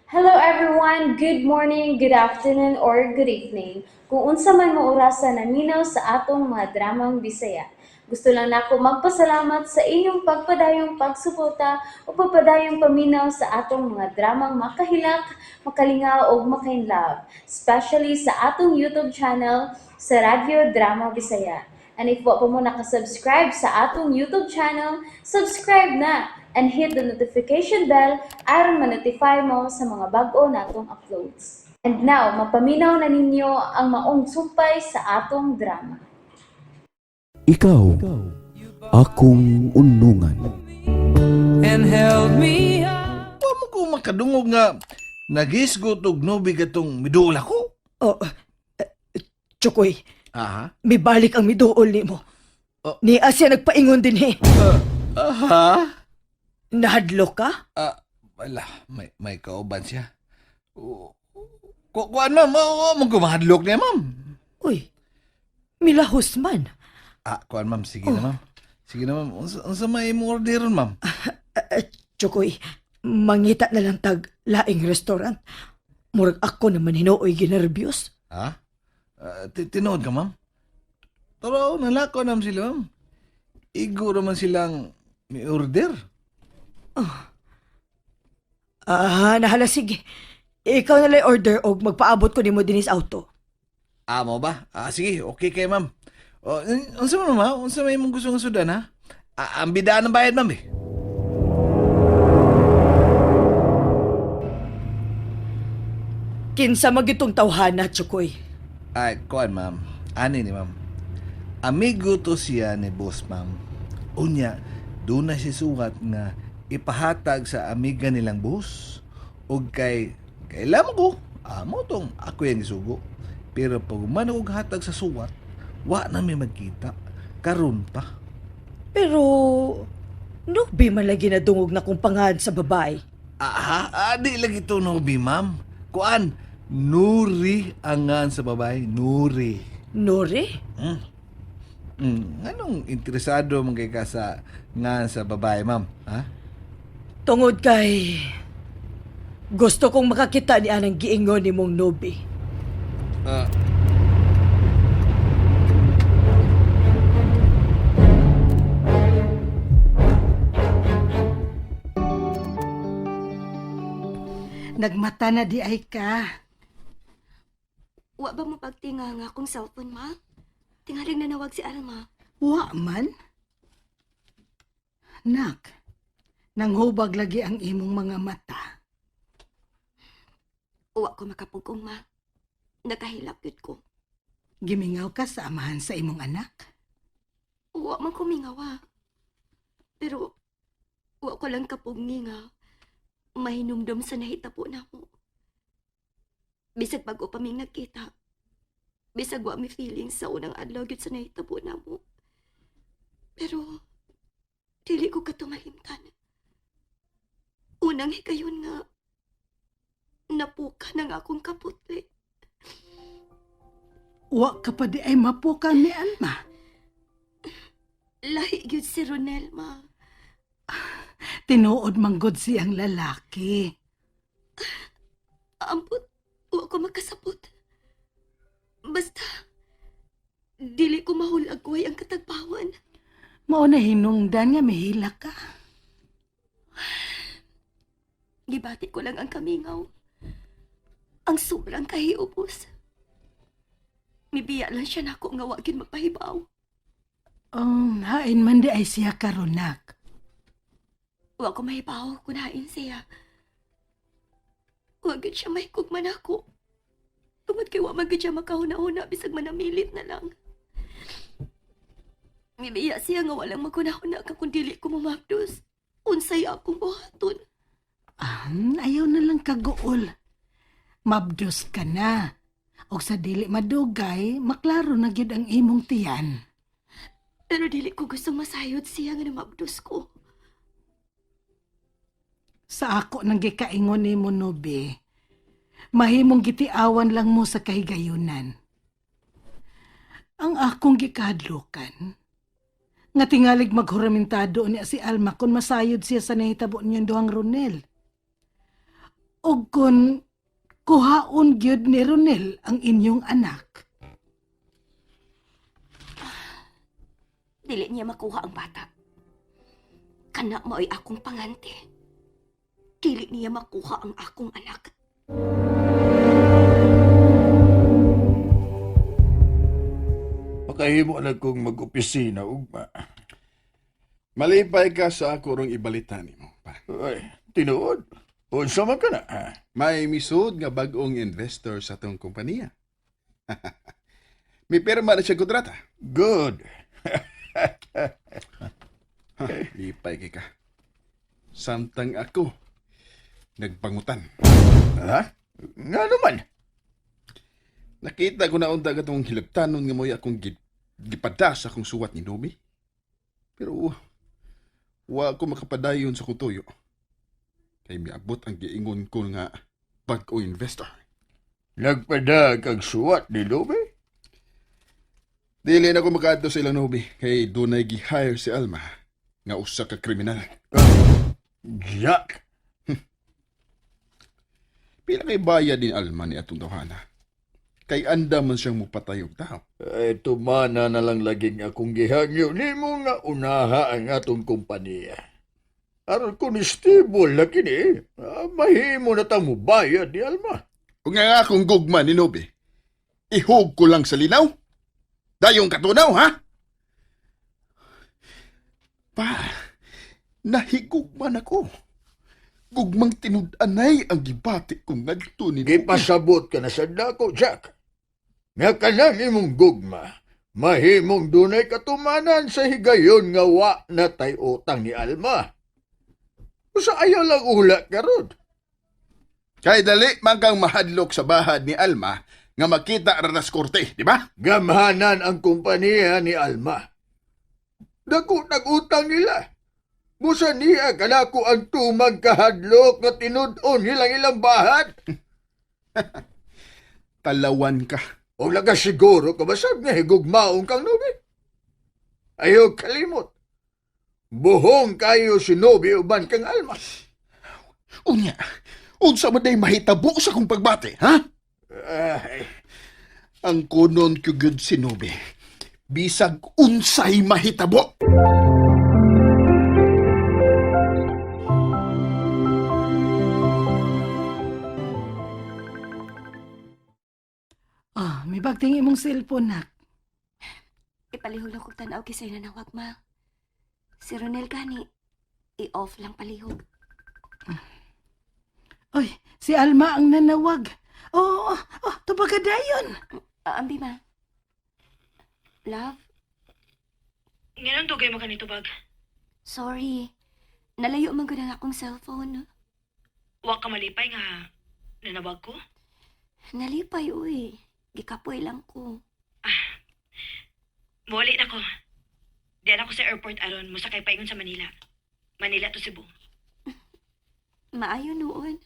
Hello everyone! Good morning, good afternoon, or good evening. Kung unsa man mo orasa naminaw sa atong mga dramang Bisaya. Gusto lang nako magpasalamat sa inyong pagpadayong pagsuporta o pagpadayong paminaw sa atong mga dramang makahilak, makalingaw ug makainlove, especially sa atong YouTube channel sa Radyo Drama Bisaya. And if wa pa mo nakasubscribe sa atong YouTube channel, subscribe na and hit the notification bell aron ma-notify mo sa mga bag-o natong uploads. And now, mapaminaw na ninyo ang maong sumpay sa atong drama. Ikaw, akong unungan. And held me up. Wa mo ko makadungog nga nagisgot og nubi katong miduol ako. Oh, Chukoy, Aha. mibalik ang miduol nimo. Oh. Ni Asya nagpaingon din eh. Aha. Nahadlok ka? Ah, wala, may kauban siya. Kuan ma'am, wa mo ko mahadlok niya, ma'am. Uy, milahos man. Ah, kuan ma'am, sige na ma'am. Sige na ma'am, unsa may imong orderon, ma'am? Chukoy, mangita na lang tag laing restaurant. Murag ako naman hinuoy ginerbyos. Ha? Tinuod ka, ma'am? Pero nalako nam sila, ma'am. Igo raman silang may order. Ah, nahala sige. Ikaw na lang order og magpaabot ko nimo dinhi sa auto. Ah, mo ba? Ah, sige, okay kay ma'am. O, unsa man, ma'am? Unsa may imong gusto nga sudan, ha? Ah, ang bidaan ng bayad, ma'am, eh. Kinsa magitong tawhana, Chukoy. Ay, kuan, ma'am. Ani ni, ma'am. Amigo to siya ni boss, ma'am. Unya, doon na siya suwat nga ipahatag sa amiga nilang boss. O kay, kailan ko, amo tong ako yung gisugo. Pero pag man og hatag sa suwat, wa na mi magkita. Karon pa. Pero, nubi man lagi nadungog na kong pangan sa babae. Aha, di lagi to nobi, ma'am. Kuan, Nuri ang ngan sa babae, Nuri. Nori? Anong interesado man kay ka sa ngan sa babae, ma'am? Ha? Tungod kay... Gusto kong makakita ni anang giingon ni mong Nobi. Ah, Nagmata na di ay ka. Wa ba mo pagtinga nga akong cellphone, ma? Tingaling nanawag si Alma. Wa man. Nak, nanghubag lagi ang imong mga mata. Wa ko makapugong, ma. Nakahilak yun ko. Gimingaw ka sa amahan sa imong anak. Wa man ko mingawa. Pero, wa ko lang kapugngi nga. Mahinumdum sa nahitabo na mo. Bisag bago pa ming nagkita. Bisag wa mi feelings sa unang adlaw gyud sa nahitabo na mo. Pero, dili ko katumalimtan. Unang higayon nga, napuka ng akong kaputli. Wa ka pa di ay mapuka ni Alma. Lahi gyud si Ronel, ma. Tinuod manggod siyang lalaki. Ampot, wa ko makasabot. Basta, dili ko mahulagway ang katagbawan. Mao na hinungdan nga mihila ka. Gibati ko lang ang kamingaw. Ang sobrang kahiubos. Mibiya lang siya nako nga wa gyud magpahibaw. Hain man di ay siya karonak. Wa ko mahibaw kung hain siya. Wa gyud siya mahikugman ako. Tungod kay wa man gyud siya makahuna-huna bisag manamilit na lang. Mibiya siya nga walang maghuna-huna ka kung dili ko mamabdos. Unsay akong buhaton. Ah, ayaw na lang kaguol. Mabdos ka na. Og sa dili madugay, maklaro na gyud ang imong tiyan. Pero dili ko gusto masayod siya nga namabdos ko. Sa ako nang gikaingon nimo Nobi, mahimong gitiawan lang mo sa kahigayunan. Ang akong gikahadlukan, nga tingalig maghuramentado niya si Alma kung masayod siya sa nahitabo niyang duhang Ronel. Og kun kuhaon gyud ni Ronel ang inyong anak. Dili niya makuha ang bata. Kana mao'y akong pangante. Dili niya makuha ang akong anak. Makahimo na kong mag-opisina ugma. Malipay ka sa ako rong ibalita nimo, pa. Ay, tinuod. Unsa man ka na? Ha? May misud nga bag-ong investor sa atong kompanya. May pirma na siya kontrata. Good. Lipay kay ka. Samtang ako, nagpangutan. Ha? Nga naman. Nakita ko na unta katong hilabtanon nga mo'y akong gipada sa akong suwat ni Nomi. Pero wa ko makapadayon sa akong tuyo. Kay miabot ang giingon ko nga bag-o investor. Nagpadag kag suwat ni Lube? Dili na ko makaadto sa ilang Nobi kay dunay gi-hire si Alma nga usa ka kriminal. Jack. Pila kay bayad ni Alma ni atong tawhana. Kay anda man siyang mupatay og tao. Ay, tumana na lang laging akong gihangyo nimo nga unaha ang atong kompanya. Aron kung stable na kini, mahimo na tang mubayad ni Alma. Ug nga akong gugma ni Nobi, ihog ko lang sa linaw. Dayong katunaw, ha? Pa, nahigugman ako. Gugmang tinud-anay ang gibati kong ngadto ni Nobi. Gipasabot ka na sa dako, Jack. Nga kanan imong gugma, mahimong dunay katumanan sa higayon nga wa na tay utang ni Alma. Usa ayaw lang ula karon. Kay dali man kang mahadlok sa bahad ni Alma nga makita ra nas korte, di ba? Gamhanan ang kompanya ni Alma. Dako nag-utang nila. Busa niya kanako ang tumang kahadlok nga tinud-on nilang ilang bahad. Talawan ka. O laga siguro ka basag nga higugmaong kang Nobi. Ayaw kalimot. Buhong kayo si Nobi uban kang Alma. Unya, unsa man day mahitabo sa kong pagbati, ha? Ay, Ang kunon ko gyud si Nobi. Bisag unsay mahitabo. Ah, may bagting imong cellphone, nak. Ipalihog lang kog tan-aw kisay nanawag, ma. Si Ronel gani, i-off lang palihog. Oy, si Alma ang nanawag. Oo, oh, oh, tubagadayon. Ah, ambi, ma. Love, Nganong dugay mo kanito bag? Sorry. Nalayo man gud ang akong cellphone. Wa ka malipay nga nanawag ko? Nalipay, uy. Gikapoy lang ko. Muuli na ko. Diyan ako sa airport aron mosakay paingon sa Manila. Manila to Cebu. Maayo noon.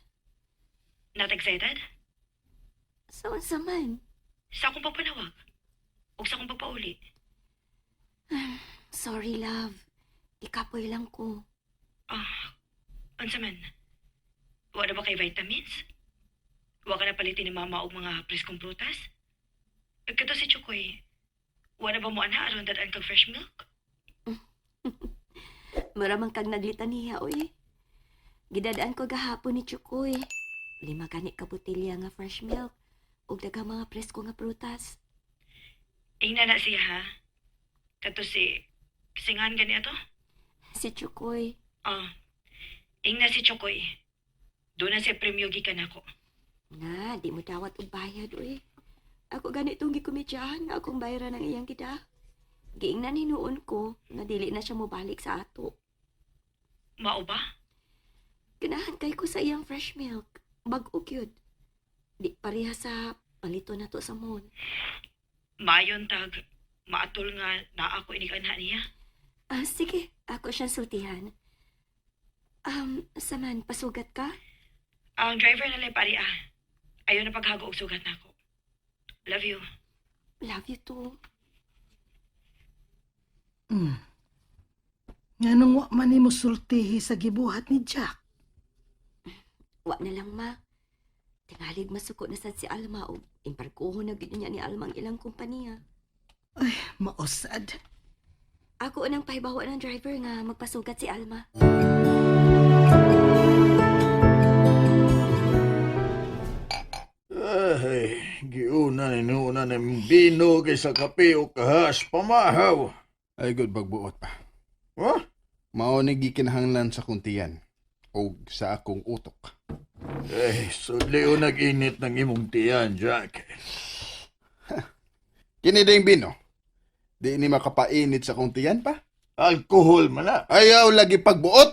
Not excited? Sa unsa man. Sa akong pagpanawag. Ug sa akong pagpauli. Sorry, love. Gikapoy lang ko. Ah, unsa man? Wa na ba kay vitamins? Wa ka na palitin ni mama og mga preskong prutas? Kato si Chukoy. Wa na ba mo ana aron dad-an kag fresh milk? Mura man kag naglita niya, uy. Gidadaan ko gahapon ni Chukoy. 5 gani ka botelya nga fresh milk ug daghang mga presko nga prutas. Ingna na siya ha. Kato si Singan gani ato? Si Chukoy, Ah. Ingna si Chokoy. Doon na siya premyo gikan ako. na di mo dawat og bayad, uy. Ako ganitong gikomedyahan nga akong bayaran ang iyang gida. Giingnan hinuon ko nga dili na siya mobalik sa ato. Mao ba? Ganahan kay ko sa iyang fresh milk. Bag-o gyud. Di pareha sa palito na to sa mall. Mayon tag maatol nga naa ako inikanha niya. Ah, sige, ako siyang sultihan. Saman, pasugat ka? Ang driver na lang pari ah. Ayaw na paghago og sugat nako. Love you. Love you too. Nganong wa man nimo sultihi sa gibuhat ni Jack? Wa na lang, ma. Tingalig masuko na sad si Alma og imparkuho na gyud niya ni Alma ang ilang kompanya. Mausad. Ako unang pahibawa ng driver nga magpasugat si Alma. Ay, giuna ni nuna ng bino kaysa kape o kahas pamahaw. Ay, good bagbuot pa. Ha? Mao ni gikinahanglan sa kuntian o sa akong utok. Eh, sudli o nag-init ng imong tiyan, Jack. Kini ding bino. Di ni makapainit sa kuntian pa. Alkohol man na. Ayaw lagi pagbuot.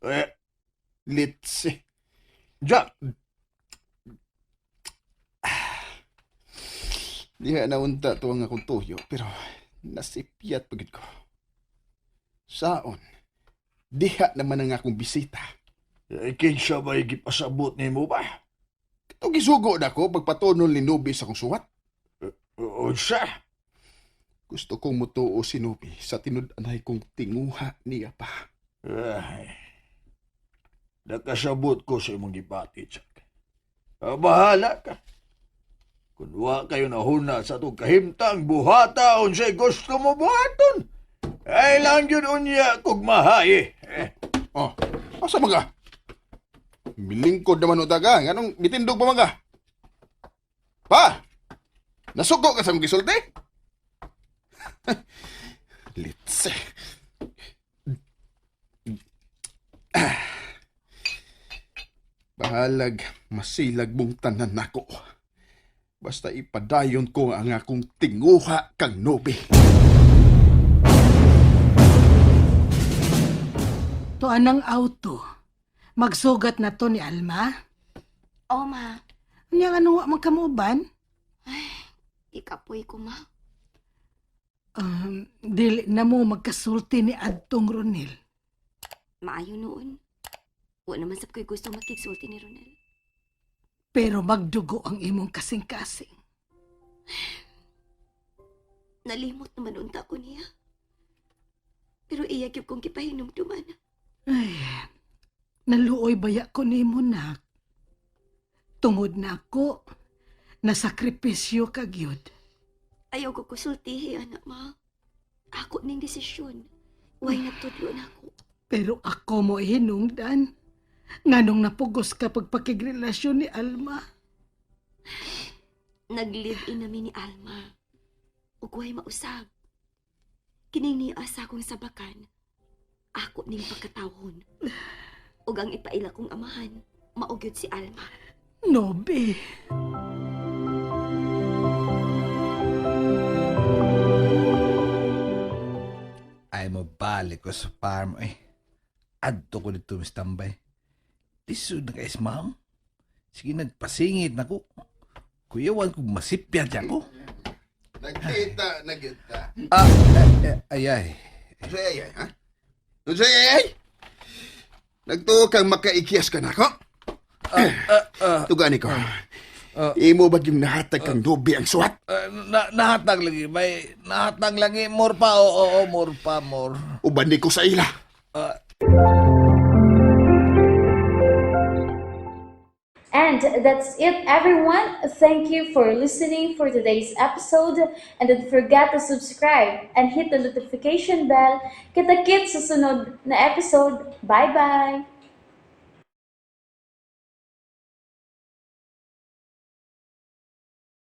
Eh, Litsi. Jack, Diha na unta to ang akong tuyo, pero nasipyat pagid ko. Saon, diha naman ang akong bisita. eh, kinsa ba'y gipasabot nimo ba? Ito gisugo na ko pagpatunol ni Nubi sa akong suwat. Unsa? Gusto kong mutuo si Nubi sa tinud-anay kong tinguha niya pa. Ay, nakasabot ko sa imong gibati, Jack. Ah, bahala ka. Kung wa kayo nahuna sa itong kahimtang buhata, unsay gusto mo buhaton. Ay lang yun unya kog mahay. Eh, Oh, asa mga? Milingkod naman uta ka. Nganong mitindog pa mga? Pa! Nasuko ka sa mong gisulti? Litse. Bahalag, masilag mong tanan nako. Basta ipadayon ko ang akong tinguha kang Nobi. To anang auto. Magsugat na to ni Alma. Oh, ma. Unya nga wa man kamuban? Ikapoy ko, ma. Dili na mo magkasulti ni adtong Ronel. Maayo noon. Wa naman sab ko'y gusto makigsulti ni Ronel. Pero magdugo ang imong kasing-kasing. Nalimot naman unta ko niya. Pero iya gyud kong gipahinumduman. Ay, naluoy baya ko nimo nak. Tungod na ako, nasakripisyo ka gyud. Ayaw ko kusultihi, anak ma. Ako ning desisyon. Way nagtudlo na ako. Pero ako mo hinungdan. Nganong napugos ka pagpakigrelasyon ni Alma. Nag-live-in nami ni Alma. Ug way mausab. Kining niya sa akong sabakan. Ako ning pagkatawon. Ug ang ipaila kong amahan, maugyod si Alma. Nobe. Ay mo balik ko sa farm eh. Adto ko dito mistambay. Lisod na kais ma'am. Sige nagpasingit na ko. Kuyawan ko masipyat ako. Nagkita, nagkita. Ah, ay, ay, ay. Unsay ay ay, ha? Unsay ay ay? Nagtuo kang makaikiyas ka nako? Tugani ko. Imo ba yung nahatag kang dobi ang suwat? Ah, na, nahatag lagi, may nahatag lagi more pa, oo, oo, more pa, more. Uban ni ko sa ila. Ah, And that's it, everyone. Thank you for listening for today's episode. And don't forget to subscribe and hit the notification bell. Kita-kits sa sunod na episode. Bye-bye!